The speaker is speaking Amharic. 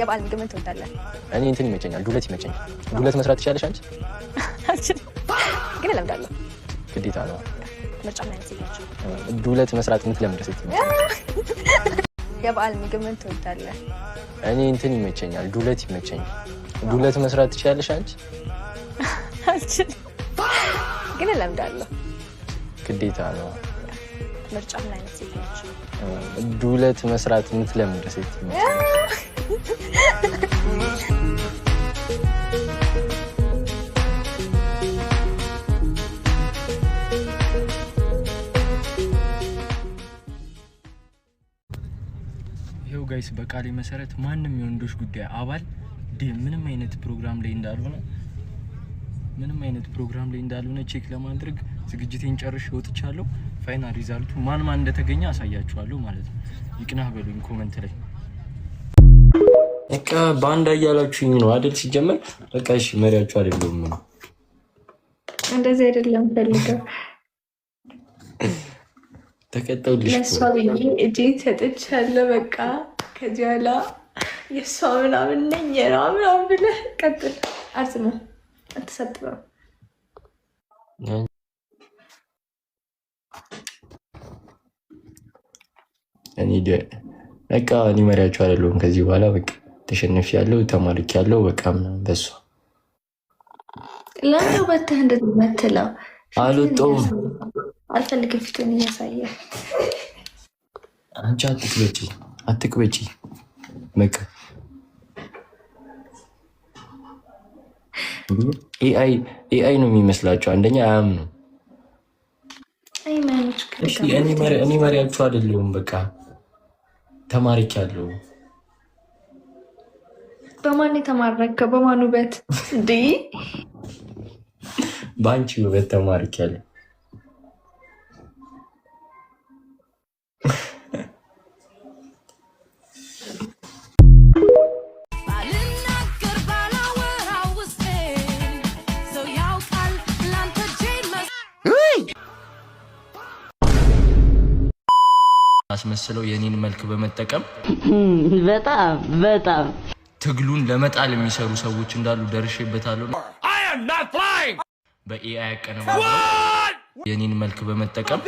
የበዓል ምግብ ምን ትወዳለህ? እኔ እንትን ይመቸኛል፣ ዱለት ይመቸኛል። ዱለት መስራት ትችያለሽ አንቺ? አልችልም፣ ግን እለምዳለሁ። ግዴታ ነው። ምርጫ ምን አይነት ሴት ነች? ዱለት መስራት የምትለምድ ሴት ይመቸኛል። የበዓል ምግብ ምን ትወዳለህ? እኔ እንትን ይመቸኛል፣ ዱለት ይመቸኛል። ዱለት መስራት ትችያለሽ አንቺ? አልችልም፣ ግን እለምዳለሁ። ግዴታ ነው። ምርጫ ምን አይነት ሴት ነች? ዱለት መስራት የምትለምድ ሴት ይመቸኛል። ይኸው guys፣ በቃሌ መሰረት ማንም የወንዶች ጉዳይ አባል ምንም አይነት ፕሮግራም ላይ እንዳልሆነ፣ ምንም አይነት ፕሮግራም ላይ እንዳልሆነ check ለማድረግ ዝግጅቴን ጨርሼ ወጥቻለሁ። Final result ኡ ማን ማን እንደተገኘ አሳያችኋለሁ ማለት ነው። ይቅናህ በሉኝ comment ላይ። በቃ ባንዳ እያላችሁኝ ነው አይደል? ሲጀመር በቃ እሺ፣ መሪያችሁ አይደለሁም ነው። እንደዚህ አይደለም ፈልገው። ተቀጠውልሽ። ለእሷ ብዬ እጄን ሰጥቻለሁ። በቃ ከዚህ በኋላ የእሷ ምናምን ነኝ ነው ምናምን ብለህ ቀጥል። አርዝመው አትሰጥበው። እኔ በቃ እኔ መሪያችሁ አይደለሁም ከዚህ በኋላ። በቃ ተሸንፍ ያለው ተማርክ ያለው በቃ ምናምን በሷ። ለምን ወተህ እንደዚህ የምትለው? አልወጣሁም። አልፈልግም ፊትን እያሳየ። አንቺ አትቅበጪ፣ አትቅበጪ። በቃ AI ነው የሚመስላቸው። አንደኛ አያምኑ። እኔ መሪያችሁ አይደለሁም። በቃ ተማርኪያለሁ። በማን የተማረከው? በማን ውበት እንዴ? በአንቺ ውበት ተማርኪያለሁ። ባልናገር ባላወራው ውስጤ ሰው ያውቃል ላንተ እጄን አስመስለው የኔን መልክ በመጠቀም በጣም በጣም ትግሉን ለመጣል የሚሰሩ ሰዎች እንዳሉ ደርሼበታለሁ። በ AI አቀነባብረው የኔን መልክ በመጠቀም